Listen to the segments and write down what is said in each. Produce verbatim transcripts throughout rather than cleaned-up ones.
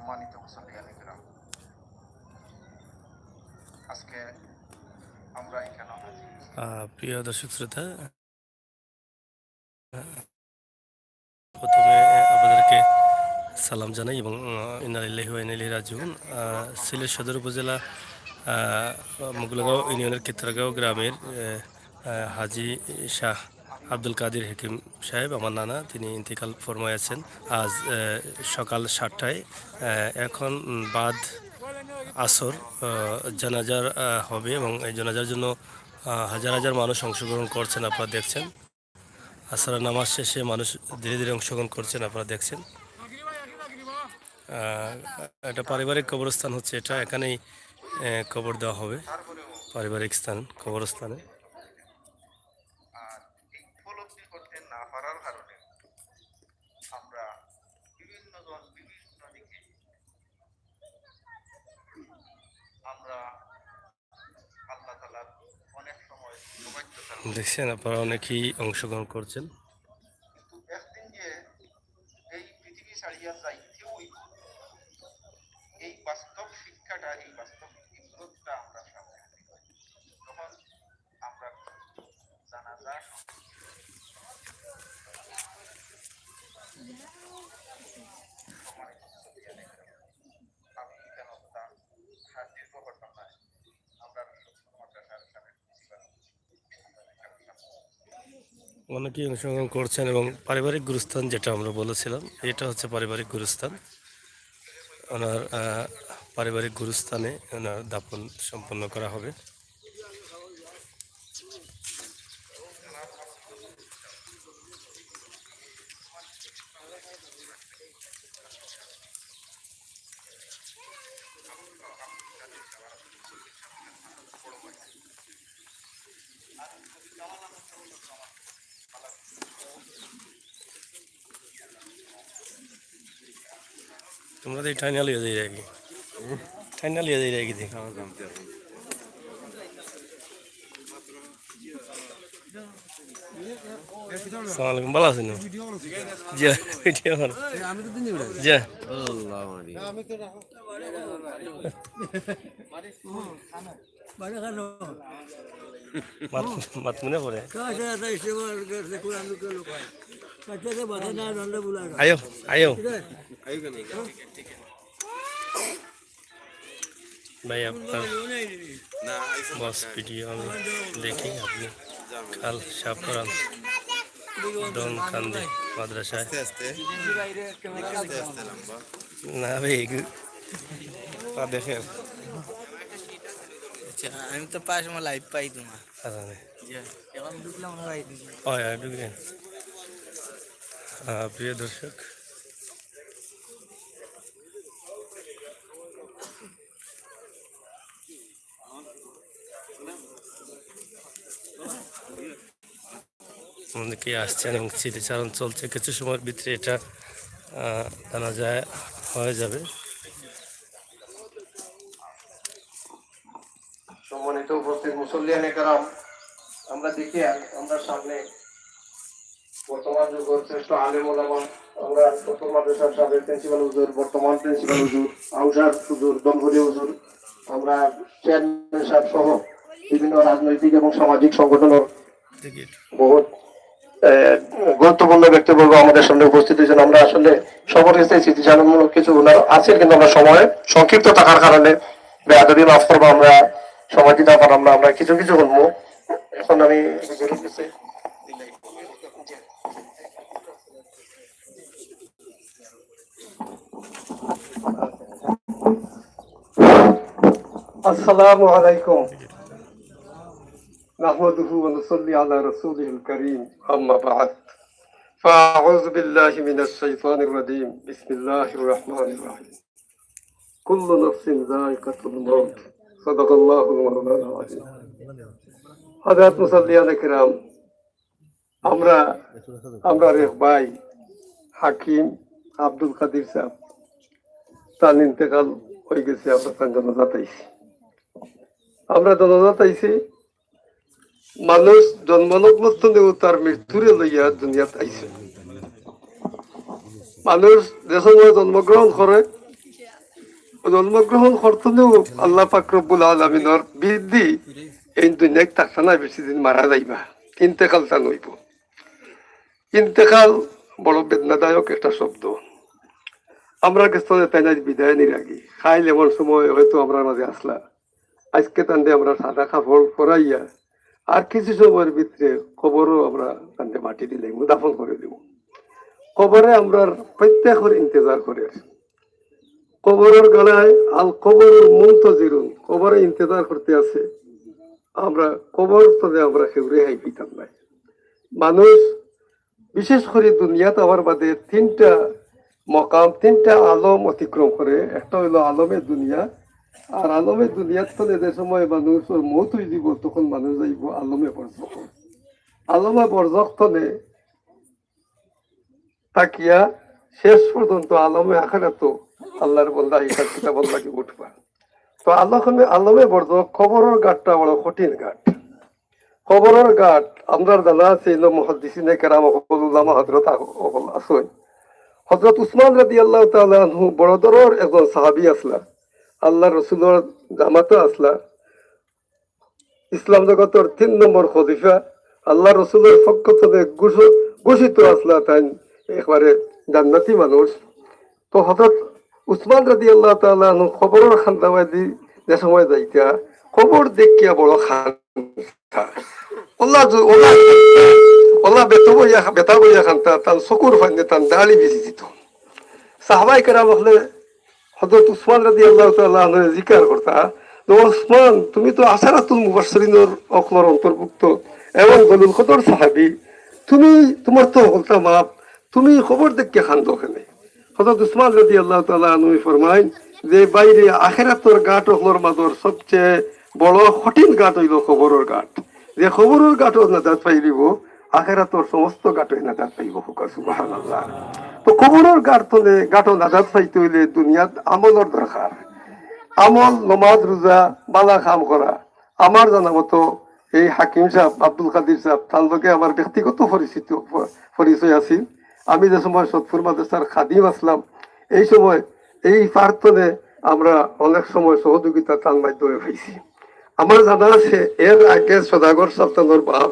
সম্মানিত মুসল্লিয়ানে কেরাম, আজকে আমরা এখানে হাজির হয়েছি। আহ, প্রিয় দর্শক শ্রোতা, প্রথমে আপনাদেরকে সালাম জানাই এবং, আহ, ইন্না লিল্লাহি ওয়া ইন্না ইলাইহি রাজিউন। আহ, সিলেট সদর উপজেলা, আহ, মুগলাগাঁও ইউনিয়নের কেতরাগাঁও গ্রামের, আহ, আহ, হাজী শাহ আব্দুল কাদির হাকিম সাহেব, আমার নানা, তিনি ইন্তেকাল ফরমাইয়াছেন আজ, আহ, সকাল সাতটায়। আহ, এখন বাদ আসর, আহ, জানাজার, আহ, হবে এবং এই জানাজার জন্য, আহ, হাজার হাজার মানুষ অংশগ্রহণ করছেন, আপনারা দেখছেন। আসরের নামাজ শেষে মানুষ ধীরে ধীরে অংশগ্রহণ করছেন, আপনারা দেখছেন। আহ, এটা পারিবারিক কবরস্থান হচ্ছে, এটা এখানেই, আহ, কবর দেওয়া হবে, পারিবারিক স্থান, কবরস্থানে। আর এই উপলব্ধি করতে না পারার কারণে আমরা বিভিন্ন জন বিভিন্ন দিকে আমরা আল্লাহ তাআলার অনেক সময় সৌভাগ্য ছাড়া দেখছেন, আপনারা অনেকেই অংশগ্রহণ করছেন। কিন্তু একদিন যে এই পৃথিবী ছাড়িয়া যাইতেই হইব, এই বাস্তব শিক্ষাটা, এই বাস্তব ইবরতটা আমরা সামনে আনতে পারি। তখন আমরা জানাজা সম্মানিত আমি কেন তা দীর্ঘ করতাম না। আমরা অনেকেই অংশগ্রহণ করছেন এবং পারিবারিক গুরুস্থান যেটা আমরা বলেছিলাম, এটা হচ্ছে পারিবারিক গুরুস্থান। ওনার, আহ, পারিবারিক গুরুস্থানে ওনার দাফন সম্পন্ন করা হবে। তোমরা তো এই টাইনা লইয়া যাই আর কি। টাইনা লইয়া যাই আর কি দেখি। আসসালামু আলাইকুম, ভালো আছেন? জি, ভিডিও করো। জি। মাত, মাত মনে পড়ে। আয়ো, আয়ো। ভাই, আপনার বস ভিডিও আমি দেখি, আপনি কাল সাফরান দনকান্দি মাদ্রাসায়। আস্তে আস্তে। আস্তে আস্তে লম্বা। না ভাই, এগু-, তা দেখেন। আচ্ছা, আমি তো পাঁচ সময় লাইভ পাই তোমার। আচ্ছা, ভাই। জি, এখন ঢুকলাম না ভাই। হয়, হয়, ঢুকলেন। আহ, প্রিয় দর্শক, অনেকে আসছেন এবং স্মৃতিচারণ চলছে। কিছু সময়ের ভিতরে এটা, আহ, জানাজা হয়ে যাবে। সম্মানিত উপস্থিত মুসল্লিয়ানে কেরাম, আমরা দেখি আর আমরা সামনে বর্তমান যুগের শ্রেষ্ঠ আলেম ওলামা, আমরা প্রথম মাদ্রাসার সাবেক প্রিন্সিপাল হুজুর, বর্তমান প্রিন্সিপাল হুজুর, আউশার হুজুর, দমভরি হুজুর, আমরা চেয়ারম্যান সাহেব সহ বিভিন্ন রাজনৈতিক এবং সামাজিক সংগঠনের বহুত, আহ, গুরুত্বপূর্ণ ব্যক্তিবর্গ আমাদের সামনে উপস্থিত হয়েছেন। আমরা আসলে সবার কাছে স্মৃতিচারণমূলক কিছু ওনার আছেন, কিন্তু আমরা সময় সংক্ষিপ্ত থাকার কারণে বেয়াদবি মাফ করবো, আমরা সময় দিতে পারলাম না, আমরা কিছু কিছু শুনবো। এখন আমি হুজুরের কাছে السلام عليكم. نحمده ونصلي على رسوله الكريم. أما بعد. فأعوذ بالله من الشيطان الرجيم. بسم الله الرحمن الرحيم. كل نفس ذائقة الموت. صدق الله مولانا العظيم. হযরত মুসল্লিয়ানে কেরাম, আমরা, আমরার এক ভাই হাকিম আব্দুল কাদির সাহেব, তান ইন্তেকাল হয়ে গেছে, আমরা তান জানাজাত আইছি। আমরা জানাজাত আইছি, মানুষ জন্মলগ্ন থনে তার মৃত্যুরে লইয়া দুনিয়াত আইছে। মানুষ যে সময় জন্মগ্রহণ করে, জন্মগ্রহণ করতনেও আল্লাহ পাক রব্বুল আলামিনর বিধি, এই দুনিয়াত থাকতা না বেশি দিন, মারা যাইবা, ইন্তেকাল তান অইবো। ইন্তেকাল বড় বেদনাদায়ক একটা শব্দ। আমরার গেছ থনে তাইন আইজ বিদায় নিরাগি, কাইল এমন সময় হয়তো আমরার মাঝে আছলা, আইজকে তানরে আমরা সাদা কাপড় পরাইয়া আর কিছু সময়র ভিতরে কবরো আমরা তানরে মাটি দিলাইমু, দাফন করি দিমু। কবরে আমরার প্রত্যেকর ইন্তেজার করের। কবরর গালায় আল কবর মুনতাজিরুন, কবরে ইন্তেজার করতে আছে। আমরা কবর থনে আমরা কেউরে হাইফিতাম নায়। মানুষ বিশেষ করি দুনিয়াত আওয়ার বাদে তিনটা মকাম, তিনটা আলম অতিক্রম করে। একটা অইলো আলমে দুনিয়া, আর আলমে দুনিয়াত থনে যে সময় মানুষর মউত অই যিবো, তখন মানুষ যাইবো আলমে বরজখ। আলমে বরজখ থনে থাকিয়া শেষ পর্যন্ত আলমে আখেরাতো আল্লাহর বন্দা হিসাব কিতাবর লাগি উঠবা। তো আলমে, আলমে বরজখ, কবরর ঘাটটা বড় কঠিন ঘাট। কবরর ঘাট, আমরার জানা আছে, ইনো মুহাদ্দিসিনে কেরাম অকল, উলামা হযরত অকল আছইন। হযরত উসমান রাদিয়াল্লাহু তাআলা আনহু বড় দরর একজন সাহাবী আছলা, আল্লাহর রসুলর জামাতা আছলা, ইসলাম জগতর তিন নম্বর খলিফা, আল্লাহর রসুলর পক্ষ থনে ঘোষ-, ঘোষিত আছলা তাইন একবারে জান্নাতি মানুষ। তো হযরত উসমান রাদিয়াল্লাহু তাআলা আনহু কবরর কান্দাবায়দি যে সময় যাইতা, কবর দেখিয়া বড় কান্দা। ওলা জু-, ওলা, ওলা বেতা বইয়া, বেতা বইয়া কান্দা, তান চকুর পানিয়ে তান দাড়ি ভিজি দিত। সাহাবায়ে কেরাম অকলে হযরত উসমান রাদিয়াল্লাহু তাআলা আনহুরে জিকার করতা, "ও উসমান, তুমি তো আশারাতুল মুবাশশিরিনর অকলর অন্তর্ভুক্ত এবং জলিল কদর সাহাবী, তুমি, তুমার তো হকলতা মাফ, তুমি কবর দেখিয়া কান্দো কেনে?" হযরত উসমান রাদিয়াল্লাহু তাআলা আনহু ফরমাইন যে, "ভাইরে, আখেরাতর ঘাট অকলর মাঝর সবচেয়ে বড় কঠিন ঘাট অইলো কবরর ঘাট। যে কবরর ঘাটো নাজাত পাইলিবো, আখেরাতর সমস্ত ঘাটো নাজাত পাইবো।" কউক্কা সুবহানাল্লাহ। তো কবরর ঘাট থনে, ঘাটো নাজাত পাইতে অইলে দুনিয়াত আমলর দরকার। আমল, নমাজ, রোজা, বালা কাম করা। আমার জানা মতো এই হাকিম সাহেব, আব্দুল কাদির সাহেব, তান লগে আমার ব্যক্তিগত পরিচিত, প-, পরিচয় আছিল। আমি যে সময় সদপুর মাদ্রাসার খাদিম আছলাম, এই সময় এই পার থনে আমরা অনেক সময় সহযোগিতা তান মাধ্যমে পাইছি। আমার জানা আছে, এর আগে সদাগর সাহেব তানর বাপ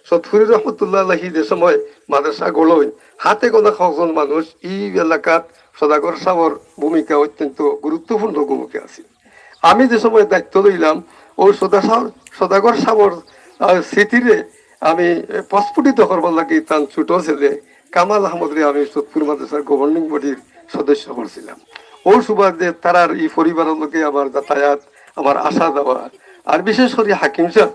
সদপুরি রহমতুল্লাহ আলাইহি যে সময় মাদ্রাসা গড়ইন, হাতে গোনা কয়েকজন মানুষ, ই এলাকাত সদাগর সাহেবর ভূমিকা অত্যন্ত গুরুত্বপূর্ণ ভূমিকা আছে। আমি যে সময় দায়িত্ব লইলাম, ও সদা সাহেব, সদাগর সাহেবর, আহ, স্মৃতিরে আমি, এ, প্রস্ফুটিত করবার লাগি তান ছোট ছেলে কামাল আহমদরে আমি সদপুর মাদ্রাসার governing bodyর সদস্য করছিলাম। ও সুবাদে তারার ই পরিবারর লগে আমার যাতায়াত, আমার আসা যাওয়া, আর বিশেষ করি হাকিম সাহেব,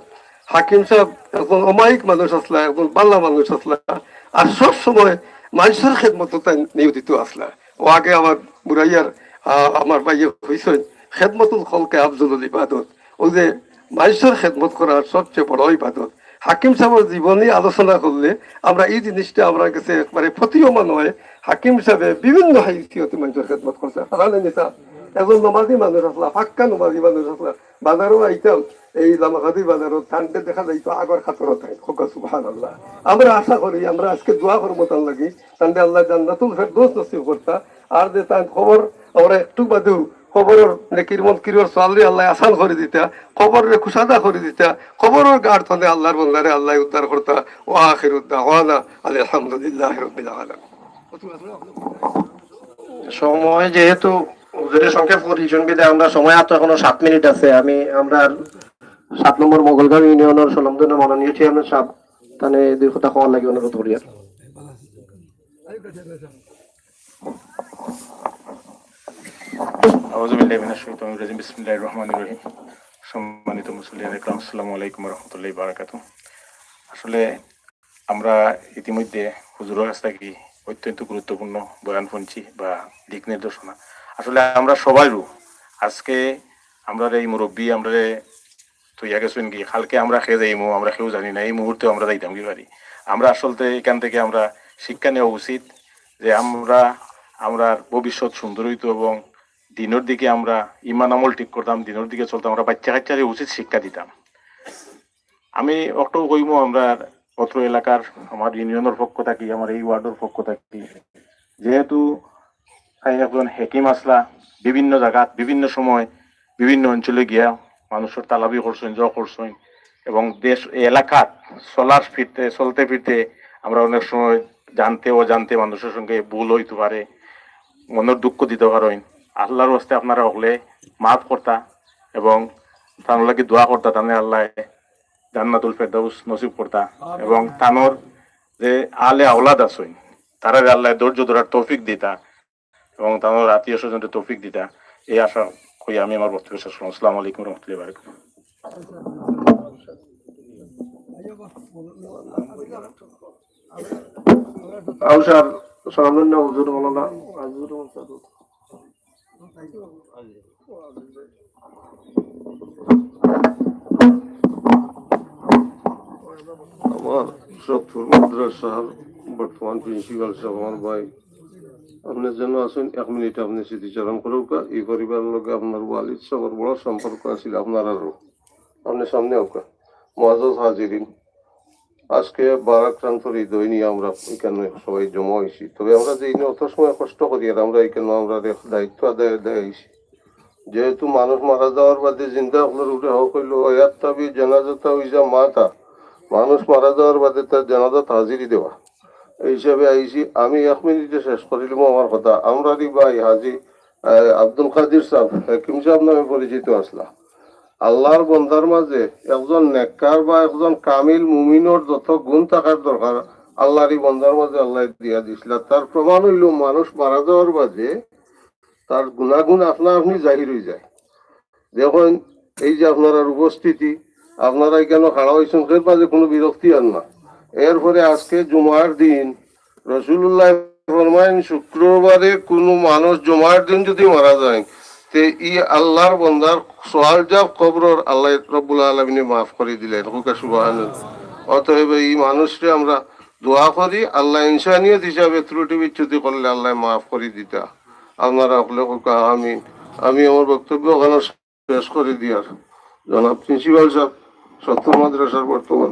হাকিম সাহেব একজন অমায়িক মানুষ আছলা, একজন বালা মানুষ আছলা, আর সব সময় মানুষর খেদমতো তাইন নিয়োজিত আছলা। ও আগে আমার বুড়াইয়ার, আহ, আমার ভাইয়ে কইছইন, "খেদমতুল খলকে আফজলুল ইবাদত।" ও যে মানুষর খেদমত করার সবচেয়ে বড় ইবাদত। হাকিম সাহেবর জীবনী আলোচনা করলে আমরা এই জিনিসটা আমরার গেছে একবারে প্রতীয়মান হয়। হাকিম সাহেবে বিভিন্ন হাইসিয়তে মানুষর খেদমত করছে। হারানে নিসা, একজন নমাজি মানুষ আছলা, পাক্কা নমাজি মানুষ আছলা। বাজারো আইতাম, এই লামাকাদি বাজারো, তানরে দেখা যাইতো আগর কাতারো তাইন। কউক্কা সুবহানাল্লাহ। আমরা আশা করি, আমরা আজকে দোয়া করমু তান লাগি, তানরে আল্লায় জান্নাতুল ফেরদৌস নসিব করতা। আর যে তান কবর, আমরা একটু বাদেউ কবরর নেকির মুনকিরর সওয়ালরে আল্লায় আসান করি দিতা, কবররে কুশাদা করি দিতা, কবরর ঘাট থনে আল্লাহর বন্দারে আল্লায় উদ্ধার করতা। ওয়া আখিরু দাওয়ানা আলহামদুলিল্লাহি রাব্বিল আলামিন। সময় যেহেতু হুজুরে সংক্ষেপ করিছইন, বিধায় আমরা সময় আর তো এখনো সাত মিনিট আছে। আমি আমরার সাত নম্বর মোগলগাঁও ইউনিয়নর স্বনামধন্য মাননীয় চেয়ারম্যান সাহেব, তানে দুই কথা কওয়ার লাগি অনুরোধ করিয়ার। আউযু বিল্লাহি মিনাশ শাইতানির রাজীম। বিসমিল্লাহির রহমানির রহিম। সম্মানিত মুসল্লিয়ান একরাম, আসসালামু আলাইকুম ওয়া রাহমাতুল্লাহি ওয়া বারাকাতুহু। আসলে আমরা ইতিমধ্যে হুজুরর কাছ থাকি অত্যন্ত গুরুত্বপূর্ণ বয়ান হুনছি বা দিক নির্দেশনা। আসলে আমরা সবাইরও আজকে আমরার এই মুরব্বি আমরারে থইয়া গেছইন গি, কালকে আমরা কে যাইমু, আমরা কেউ জানি না, এই মুহূর্তে আমরা যাইতাম কি পারি। আমরা আসলে এখান থেকে আমরা শিক্ষা নেওয়া উচিত যে আমরা, আমরার ভবিষ্যৎ সুন্দর অইতো এবং দিনর দিকে আমরা ইমান আমল ঠিক করতাম, দিনর দিকে চলতাম, আমরা বাচ্চা কাচ্চারে উচিত শিক্ষা দিতাম। আমি অকটু কইমু, আমরার অত্র এলাকার, আমার ইউনিয়নর পক্ষ থাকি, আমার এই ওয়ার্ডর পক্ষ থাকি, যেহেতু তাইন একজন হাকিম আছলা, বিভিন্ন জাগাত, বিভিন্ন সময়, বিভিন্ন অঞ্চলে গিয়া মানুষর তালাবি করছইন, জ করছইন, এবং দেশ, এই এলাকাত চলার ফিরতে, চলতে ফিরতে আমরা অনেক সময় জানতে অজান্তে মানুষর সঙ্গে ভুল অইতো পারে, মনর দুঃখ দিতো পারইন। আল্লার ওয়াস্তে আপনারা হকলে মাফ করতা এবং তান লাগি দোয়া করতা, তানে আল্লায় জান্নাতুল ফেরদাউস নসিব করতা এবং তানর যে আলে আওলাদ আছইন, তারারে আল্লায় ধৈর্য ধরার তৌফিক দিতা এবং তানর আত্মীয় স্বজনরে তৌফিক দিতা, এই আশা করি আমি আমার বক্তব্য শেষ করলাম। আসসালামু আলাইকুম রহমতুল্লাহ বারকাত। আউসার সর্বজনীন হুজুর মৌলানা আজিজুর রহমান সাহেব। আমার সত্তর মাদ্রাসার বর্তমান প্রিন্সিপাল সাহেব, আমার ভাই, আপনি যেন আছেন, এক মিনিট আপনি স্মৃতিচারণ করুকা। এই পরিবারের লগে আপনার ওয়ালিদ সাহেবের বড় সম্পর্ক আছিল আপনারারও। আপনি সামনে আউকা। মুআজ্জাজ হাজিরিন, আজকে ভারাক্রান্ত হৃদয় নিয়ে আমরা এখানে সবাই জমা হইছি। তবে আমরা যে ইনে অত সময় কষ্ট করি আর আমরা এখানে আমরা এক দায়িত্ব আদায় আদায় হইছি। যেহেতু মানুষ মারা যাওয়ার বাদে জিন্দা অকলর উপরে হক হইল ওয়াত্তাবি জানাজাতা ইজা মাতা, মানুষ মারা যাওয়ার বাদে তার জানাজাত হাজিরি দেওয়া। এই হিসাবে আইছি। আমি এক মিনিটে শেষ করিলাম আমার কথা। আমরারই ভাই হাজি, আহ, আব্দুল কাদির সাহেব, হাকিম সাহেব নামে পরিচিত আছলা। আল্লাহর বন্দার মাঝে একজন নেককার বা একজন কামিল মুমিনর যত গুণ থাকার দরকার, আল্লাহর এই বন্দার মাঝে আল্লাহ দিয়া দিছলা। তার প্রমাণ হইল, মানুষ মারা যাওয়ার বাদে তার গুণাগুণ আপনা আপনি জাহির হয়ে যায়। দেখুন, এই যে আপনারার উপস্থিতি, আপনারা এখানে খাড়া হইছেন, এর মাঝে কোনো বিরক্তি আর না। এরপরে আজকে জুমার দিন, রসুলুল্লাহ ফরমাইন, শুক্রবারে কোনো মানুষ জুমার দিন যদি মারা যায়, তে ই আল্লাহর বন্দার সওয়াল জওয়াব কবরর আল্লাহ রব্বুল আলামিনে মাফ করি দিলেন। কউকা সুবহানাল্লাহ। অতএব এই মানুষরে আমরা দোয়া করি, আল্লাহ ইনসানিয়ত হিসাবে ত্রুটি বিচ্যুতি করলে আল্লাহ মাফ করি দিতা। আপনারা হকলে কউকা আমিন। আমি আমার বক্তব্য ওখানে শেষ করি দিয়ার। জনাব প্রিন্সিপাল সাহেব, সত্তর মাদ্রাসার বর্তমান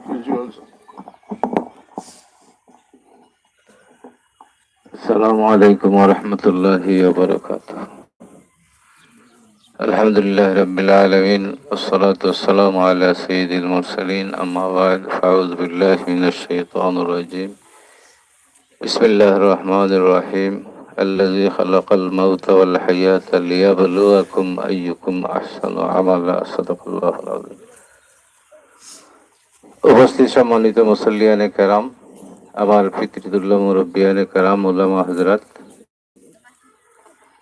প্রিন্সিপাল সাহেব। السلام عليكم ورحمة الله وبركاته. الحمد لله رب العالمين، والصلاة والسلام على سيد المرسلين، أما بعد، فأعوذ بالله من الشيطان الرجيم. بسم الله الرحمن الرحيم. الذي خلق الموت والحياة ليبلوكم أيكم أحسن عملا. صدق الله العظيم. উপস্থিত সম্মানিত মুসল্লিয়ানে কেরাম, আমার পিতৃতুল্য মুরব্বিয়ানে কেরাম, উলামা হযরত,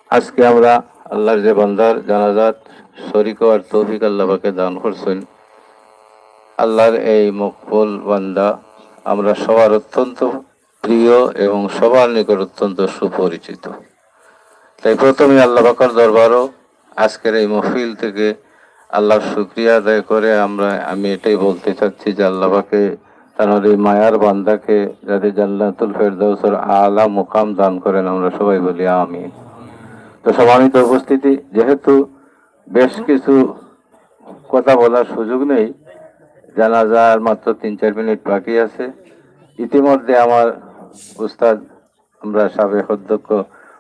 আজকে আমরা আল্লাহর যে বান্দার জানাজাত শরীক হওয়ার তৌফিক আল্লাহ পাকে দান করছেন, আল্লাহর এই মকবুল বান্দা আমরা সবার অত্যন্ত প্রিয় এবং সবার নিকট অত্যন্ত সুপরিচিত। তাই প্রথমে আল্লাহ পাকের দরবারও আজকের এই মহফিল থেকে আল্লাহর শুকরিয়া আদায় করে আমরা, আমি এটাই বলতে চাচ্ছি যে আল্লাহ পাকে তার এই মায়ার বান্দাকে যাতে জান্নাতুল ফেরদাউসের আলা মুকাম দান করেন, আমরা সবাই বলি আমিন। তো সম্মানিত উপস্থিতি, যেহেতু বেশ কিছু কথা বলার সুযোগ নেই, জানাজার মাত্র তিন চার মিনিট বাকি আছে। ইতিমধ্যে আমার উস্তাদ, আমরা সাবেক অধ্যক্ষ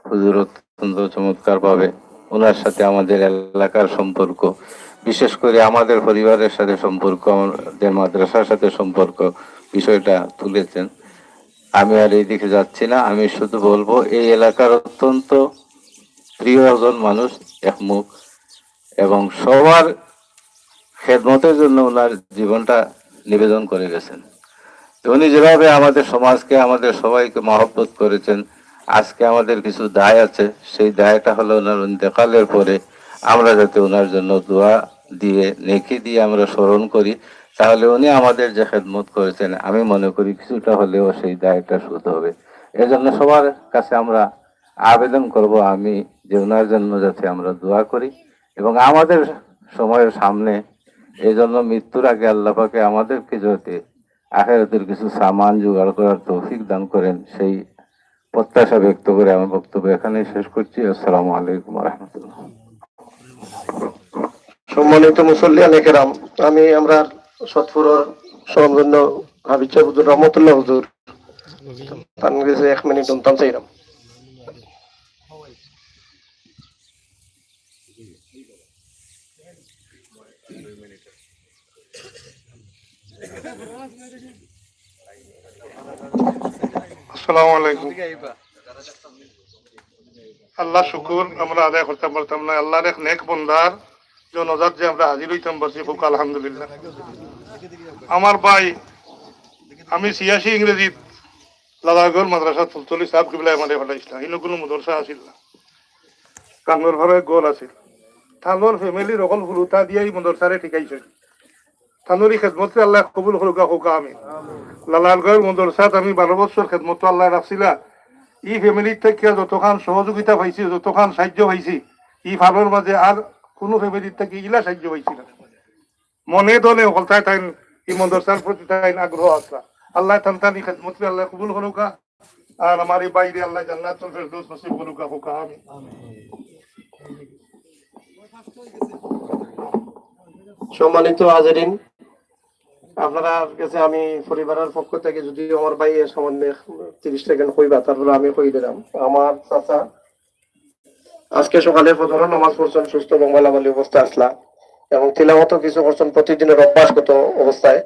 হুজুর অত্যন্ত চমৎকারভাবে ওনার সাথে আমাদের এলাকার সম্পর্ক, বিশেষ করে আমাদের পরিবারের সাথে সম্পর্ক, আমাদের মাদ্রাসার সাথে সম্পর্ক বিষয়টা তুলেছেন। আমি আর এইদিকে যাচ্ছি না, আমি শুধু বলবো এই এলাকার অত্যন্ত প্রিয় একজন মানুষ, এক মুখ, এবং সবার খেদমতের জন্য ওনার জীবনটা নিবেদন করে গেছেন। তো উনি যেভাবে আমাদের সমাজকে, আমাদের সবাইকে মহব্বত করেছেন, আজকে আমাদের কিছু দায় আছে। সেই দায়টা হলো ওনার ইন্তেকালের পরে আমরা যাতে ওনার জন্য দোয়া দিয়ে, নেকি দিয়ে আমরা স্মরণ করি, তাহলে উনি আমাদের যে খেদমত করেছেন, আমি মনে করি কিছুটা হলেও সেই দায়টা শোধ হবে। এজন্য সবার কাছে আমরা আবেদন করব আমি যে ওনার জন্য যাতে আমরা দোয়া করি এবং আমাদের সময়ের সামনে এই জন্য মৃত্যুর আগে আল্লাহ পাকে আমাদেরকে যাতে আখেরাতের কিছু সামান জোগাড় করার তৌফিক দান করেন, সেই প্রত্যাশা ব্যক্ত করে আমার বক্তব্য এখানেই শেষ করছি। আসসালামু আলাইকুম ওয়া রাহমাতুল্লাহ। সম্মানিত মুসল্লিয়ানে কেরাম, আমি আমরা সৎপুরর স্বনামধন্য হাফিজ সাহেব হুজুর রহমতুল্লাহ হুজুর, তার কাছে এক মিনিট শুনতাম চাইলাম। আসসালামু আলাইকুম। আল্লাহ শুকুর, আমরা আদায় করতাম পারতাম না। আল্লাহর এক নেক বন্দার জনাজাত যে আমরা হাজির হইতাম পারছি, খুব আলহামদুলিল্লাহ। আমার ভাই, আমি ছিয়াশি ইংরেজিত লালাগড় মাদ্রাসা ফুলতলি সাহেব কিবলায় আমারে পাঠাইছিলা। ইনো কোনো মাদ্রাসা আছিল না, কাঙ্গর ঘরে গোল আছিল। তানর ফ্যামিলির অকল ফুলুতা দিয়া ই মাদ্রাসারে টিকাইছইন। তানর ই খেদমতরে আল্লাহ কবুল করুকা, কউকা আমিন। লালালগড় মাদ্রাসাত আমি বারো বছর খেদমত আল্লাহ রাখছিলা। ই ফ্যামিলির থাকিয়া যতখান সহযোগিতা পাইছি, যতখান সাহায্য পাইছি, ই ফালর মাঝে আর কোনো ফ্যামিলির থাকি ইলা সাহায্য পাইছি না। মনে দনে হকলতায় তাইন ই মাদ্রাসার প্রতি তাইন আগ্রহ আসলা। আল্লাহ তান তান ই খেদমতরে আল্লাহ কবুল করুকা। আর আমার ই ভাইরে আল্লাহ জান্নাতুল ফেরদৌস নসিব করুকা, কউকা আমিন। সম্মানিত হাজিরিন, আপনারার কাছে আমি পরিবারের পক্ষ থেকে যদি আমার ভাইয়ে সামান্য তিরিশ সেকেন্ড কইবা, তারপরে আমি কই দিলাম। আমার চাচা আজকে সকালে ফজরের নামাজ পড়ছইন, সুস্থ এবং মালামালি অবস্থায় আসলা, এবং তিলাওয়াতও কিছু করছইন প্রতিদিনের অভ্যাসগত অবস্থায়।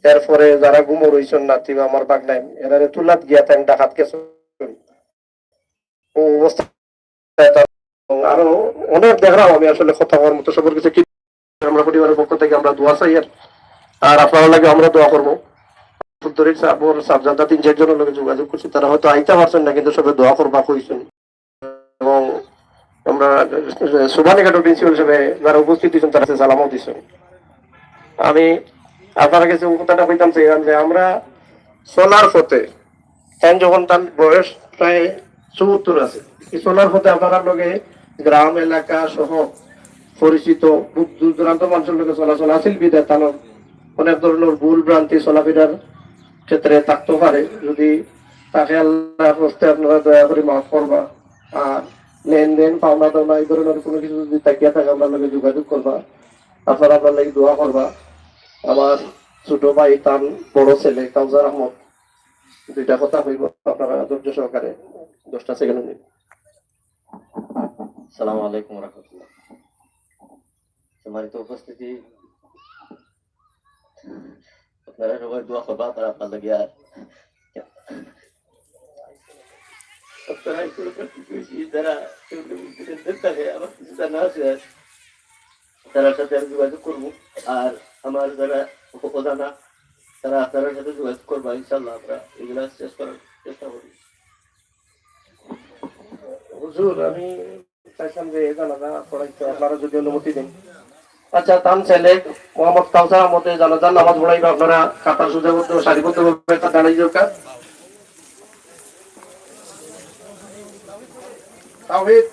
এরপরে যারা ঘুমো রইছইন, নাতিবা আমার ভাগনাইন, এরারে তুলাত গিয়া তাইন ঢাকাত গেছইন। ও অবস্থা, আরো অনেক দেখলাম আমি, আসলে কথা কওয়ার মতো সবার কিছু কি আমরা পরিবারের পক্ষ থেকে আমরা দোয়া চাই। আর, আর আপনারার লাগি আমরা দোয়া করবো। ফুলতলির সাবর সাবজাদা তিন চারজনের লগে যোগাযোগ করছি, তারা হয়তো আইতা পারছইন না, কিন্তু সবে দোয়া করবা কইছইন। এবং আমরা সুবহানীঘাটর প্রিন্সিপাল হিসেবে যারা উপস্থিত হইছইন, তারা সালামও দিছইন। আমি আপনারার কাছে ও কথাটা কইতাম চাইলাম যে আমরা চলার পথে, তাইন যখন তান বয়স প্রায় চুয়াত্তর আছে, এই চলার পথে আপনারার লগে গ্রাম এলাকা সহ পরিচিত দূর দূরান্ত মানুষের লগে চলাচল আছিল বিধায় তান অনেক ধরনের ভুল ভ্রান্তি চলাফেরার ক্ষেত্রে থাকতে পারে। যদি থাকে আল্লাহর হস্তে আপনারা দয়া করে মাফ করবা। আর লেনদেন, পাওনা দাওনা, এই ধরনের কোনো কিছু যদি থাকিয়া থাকে, আপনার লগে যোগাযোগ করবা, আপনারা আপনার লাগি দোয়া করবা। আমার ছোট ভাই, তান বড় ছেলে কাউসার আহমদ দুইটা কথা কইব, আপনারা ধৈর্য সহকারে দশটা সেকেন্ড নিন। আসসালামু আলাইকুম ওয়া রাহমাতুল্লাহ। সম্মানিত উপস্থিতি, আপনারা সবাই দোয়া করবা, আপনারা আপনার লাগিয়া, আপনারা এই ছোটখাটো কিছু যারা কেউ কেউ থাকে, আমার কিছু জানা আছে, তারার সাথে আমি যোগাযোগ করবো। আর আমার যারা অজানা, তারা আপনার সাথে যোগাযোগ করবা, ইনশাআল্লাহ আমরা এগুলা শেষ করার চেষ্টা করবো। হুজুর, আমি চাইছিলাম যে এই জানাজা পড়াইতে আপনারা যদি অনুমতি দেন। আচ্ছা, তান ছেলে মোহাম্মদ কাউসার আহমদে জানাজার নামাজ পড়াইবা, আপনারা কাতার সুজাবদ্ধ সারিবদ্ধভাবে একটা দাঁড়াই যাও। তাওহীদ।